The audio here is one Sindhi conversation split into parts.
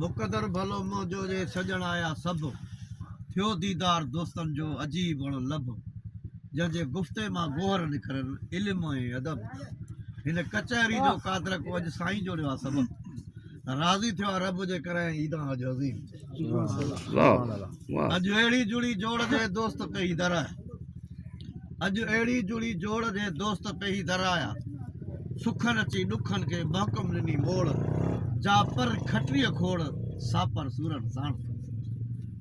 مقدر ڀلو منهنجو جي سڄڻ آيا سڀ، ٿيو ديدار دوستن جو عجيب اڻ لڀ، جنهن جي گفتي مان گوهر نکرن علم ۽ ادب، هن ڪچهري جو قادرڪو اڄ سائين جوڙيو آ سبب، راضي ٿيو آ رب جي ڪرايائين عيدان اڄ عظيم. اڄ اهڙي جڙي جوڙ جي دوست پيهي در آيا. اڄ اهڙي جڙي جوڙ جي دوست پيهي در آيا. سکن اچي ڏکن کي محڪم ڏني موڙ. جا پر کٽريء کوڙ، سا پر سورن ساڻ.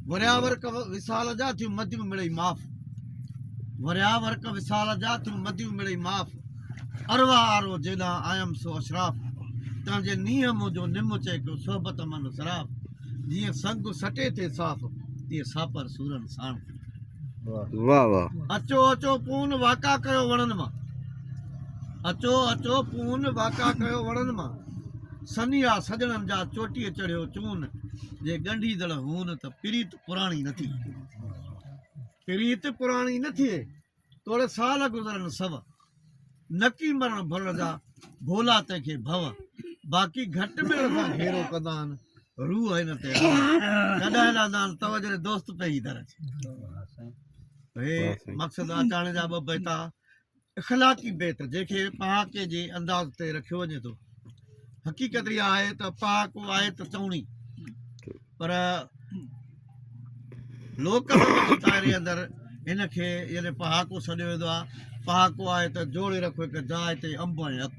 وريا ورق وصال جا ٿيون مديون مڙئي معاف. وريا ورق وصال جا ٿيون مديون مڙئي معاف. ارواح آرو جيڏانهن آيم سو اشراف. تنهنجي نينهن منهنجو نم چيڪيو صحبت من صراف. جيئن سنگ سٽي ٿئي صاف، تيئن ساپر سورن ساڻ. واه واه. اچو اچو پون واڪا ڪيو وڻن مان. اچو اچو پون واڪا ڪيو وڻن مان. سنيها سڄڻن جا چوٽيء چڙهيو چون. جي ڳنڍيندڙ هون ته پريت پراڻي نه ٿئي. پريت پراڻي نه ٿئي. توڙي سال گذرن سو، نڪي مرڻ ڀرڻ جا ڀولا تنهن کي ڀؤ، باقي گهٽ ملڻ سان گهيرو ڪندا آهن، روح هن تي رڻ ڪڏهن لهندا آهن، تو جڏهن دوست پيهي در اچي. هي مقصد آچاڻي جا ٻه بيتا اخلاقي بيت جنهن کي پهاڪي جي انداز تي رکيو وڃي ٿو. حقيقت اها آهي ته پهاڪو آهي ته چوڻي پر لوڪ ادب جي دائري اندر هن کي يعني پهاڪو سڏيو ويندو آهي. پهاڪو آهي ته جوڙي رکو هڪ جاء تي انب ۽ اڪ.